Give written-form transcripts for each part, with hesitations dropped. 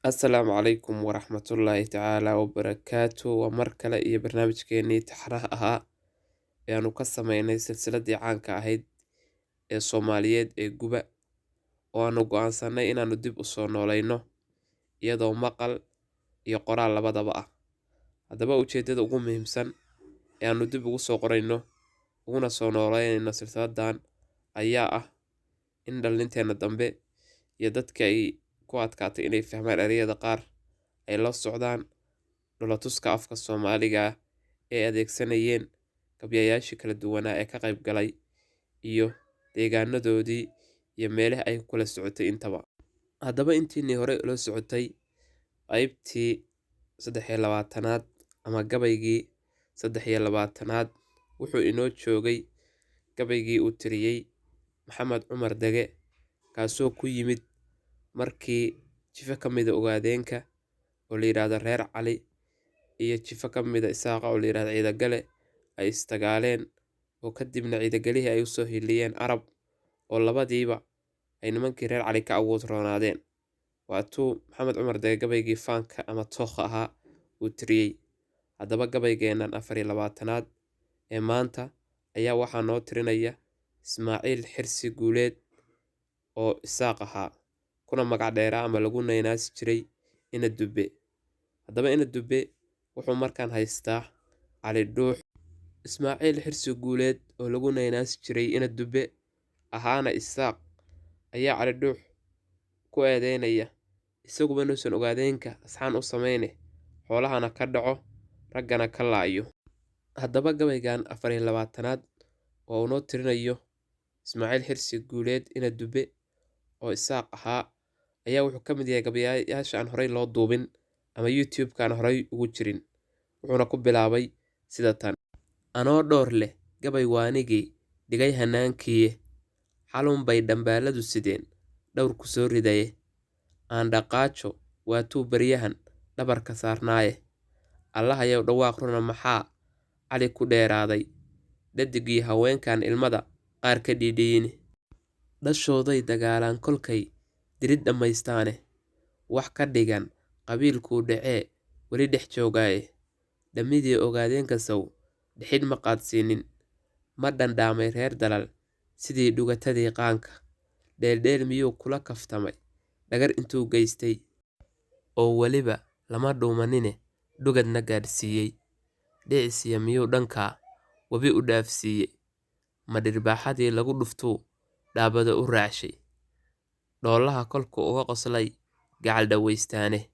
Asalaamu calaykum waraxmatullaahi tacaala wabarakaatu. Waa mar kale iyo barnaamijkeenii taxanaha ahaa ee aanu ka sameynay silsiladii caanka ahayd ee Soomaaliyeed ee Guba, oo aanu go'aansanay inaanu dib u soo noolayno iyadoo maqal iyo qoraal labadaba ah. Haddaba, ujeedada ugu muhiimsan ee aanu dib ugu soo qorayno uguna soo nooleynayno silsiladan ayaa ah in dhalinteena dambe iyo dadka ay ku adkaatay inay fahmaan ereyada qaar ay la socdaan dholatuska afka Soomaaliga ah ee adeegsanayeen gabyayaashii kala duwanaa ee ka qayb galay iyo deegaanadoodii iyo meelaha ay ku kala socotay intaba. Haddaba, intiinii hore ula socotay qaybtii 23aad ama gabaygii 23aad, wuxuu inoo joogay gabaygii uu tiriyey Maxamed Cumar Dege, kaasoo ku yimid markii jifo ka mida Ogaadeenka oo la yidhaahdo Reer Cali iyo jifo ka mida Isaaqa oo la yidhahdo Ciidagale ay istagaaleen, oo kadibna Ciidagalihii ay usoo hiliyeen Arab, oo labadiiba ay nimankii Reer Cali ka awood roonaadeen. Waatuu Maxamed Cumar Dege gabaygii faanka ama tookha ahaa uu tiriyey. Haddaba, gabaygeennan 24aad ee maanta ayaa waxaa noo tirinaya Ismaaciil Xirsi Guuleed oo Isaaq ahaa, kuna magac dheeraa ama lagu naynaasi jiray Ina Dube. Haddaba, Ina Dube wuxuu markaan haystaa Cali Dhuux. Ismaaciil Xirsi Guuleed oo lagu naynaasi jiray Ina Dube, ahaana Isaaq, ayaa Cali Dhuux ku eedeynaya isaguba inuusan Ogaadeenka asxaan u sameyne, xoolahana ka dhaco, raggana ka laayo. Haddaba, gabaygan 24aad oo uu noo tirinayo Ismaaciil Xirsi Guuleed Ina Dube oo Isaaq ahaa ayaa wuxuu ka mid yahay gabayaasha aan horey loo duubin ama YouTube-ka aan horey ugu jirin, wuxuuna ku bilaabay sida tan: Anoo dhowr leh gabay waanigii dhigay hanaankiye, xalun bay dhambaaladu sideen dhowr ku soo ridaye, aan dhaqaajo waatuu baryahan dhabarka saarnaaye. Allahayow, dhawaaq runa maxaa Cali ku dheeraaday? Dhadigii haweenkan ilmada qaar ka dhiidhiyine, dhashooday dagaalaan kolkay dirid dhammaystaane, wax ka dhigan qabiilkuu dhacee weli dhex joogaaye. Dhammidii Ogaadeenka sow dhixid ma qaadsiinin? Ma dhandhaamay reer Dalal sidii dhugatadii qaanka? Dheeldheel miyuu kula kaftamay dhagar intuu geystay, oo weliba lama dhuumanine dhugadna gaadhsiiyey? Dhicisiya miyuu dhankaa webi u dhaafsiiyey? Ma dhirbaaxadii lagu dhuftuu dhaabado u raacshay? Dhoolaha kolkuu uga qoslay gacal dhawaystaane,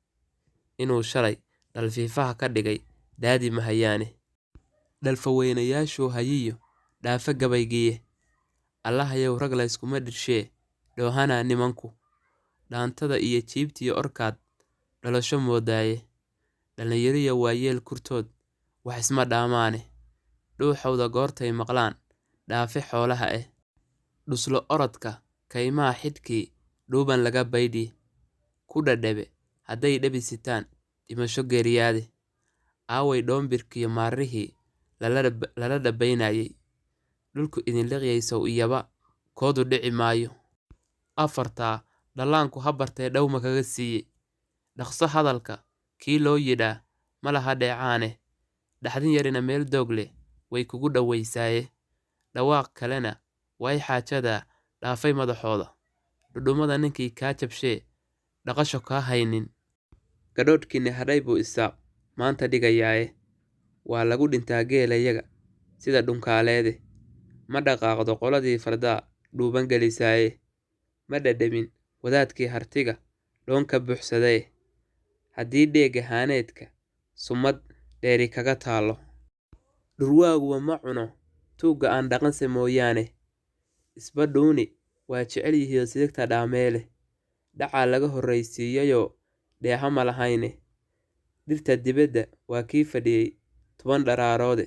inuu shalay dhalfiifaha ka dhigay dhaadi mahayaane. Dhalfaweynayaashuu hayiyo dhaafa gabaygiiye. Allahayow, rag layskuma dhirshee dhoohanaa nimanku, dhaantada iyo jiibtiyo orkaad dhalasho moodaaye. Dhallinyariyo waayeel kurtood wax isma dhaamaane, dhuuxowda goortay maqlaan dhaafe xoolaha eh. Dhuslo orodka kaymaha xidhkii dhuuban laga baydhi ku dhadhabe, hadday dhabi sitaan dhimasho geeriyaade. Aaway dhoombirkiyo maarihii lala dhabaynayay? Dhulku idin liqyaysow iyaba koodu dhici maayo. Afartaa dhallaanku ha bartee dhawma kaga siiye. Dhaqso hadalka kii loo yidhaa ma laha dheecaane, dhaxdin yarina meel doog leh way kugu dhowaysaaye. Dhawaaq kalena way xaajadaa dhaafay madaxooda. Dhudhummada ninkii kaa jabshee dhaqasho kaa haynin, gadhoodhkiinni hadhay buu Isaaq maanta dhigayaaye. Waa lagu dhintaa geelayaga sida dhunkaaleede, ma dhaqaaqdo qoladii fardaa dhuuban gelisaaye. Ma dhadhamin wadaadkii hartiga dhoon ka buuxsadaye, haddii dheegga haaneedka sumad dheeri kaga taallo. Dhurwaaguba ma cuno tuugga aan dhaqanse mooyaane. Isba dhuuni waa jecel yihiin sidigta dhaameele, dhacaa laga horraysiiyayoo dheeha ma lahayne. Dhirta dibadda waa kii fadhiyey 10 dharaaroode.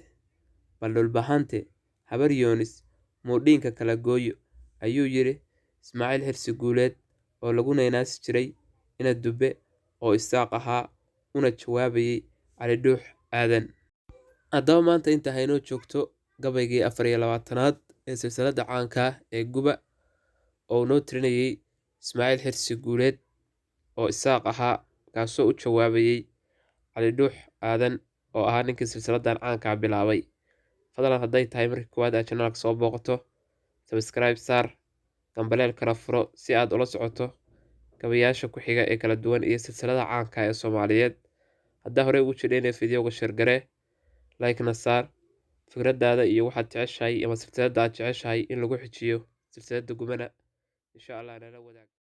Bal Dhulbahante Habar Yoonis muu dhiinka kala gooyo, ayuu yidhi Ismaaciil Xirsi Guuleed oo lagu naynaasi jiray Ina Dube oo Isaaq ahaa, una jawaabayay Cali Dhuux Aadan. Haddaba, maanta inta haynoo joogto gabaygii 24aad ee silsiladda caanka ah ee Guba oo uu noo tirinayay Ismaaciil Xirsi Guuleed oo Isaaq ahaa, Kaasoo u jawaabayay Cali Dhuux Aadan oo ahaa ninkii silsiladan caankaa bilaabay. Fadlan, hadday tahay markii koowaad aad channelka soo booqato, subscribe saar, gambaleel kala furo si aad ula socoto gabayaasha ku xiga ee kala duwan iyo silsilada caanka ee Soomaaliyeed. Haddaa horey ugu jidhayna, videoga share garee, like-na saar. Fikradaada iyo waxaad jeceshahay ama silsilada aad jeceshahay in lagu xijiyo silsilada Gubana, insha Allah nala wadaag.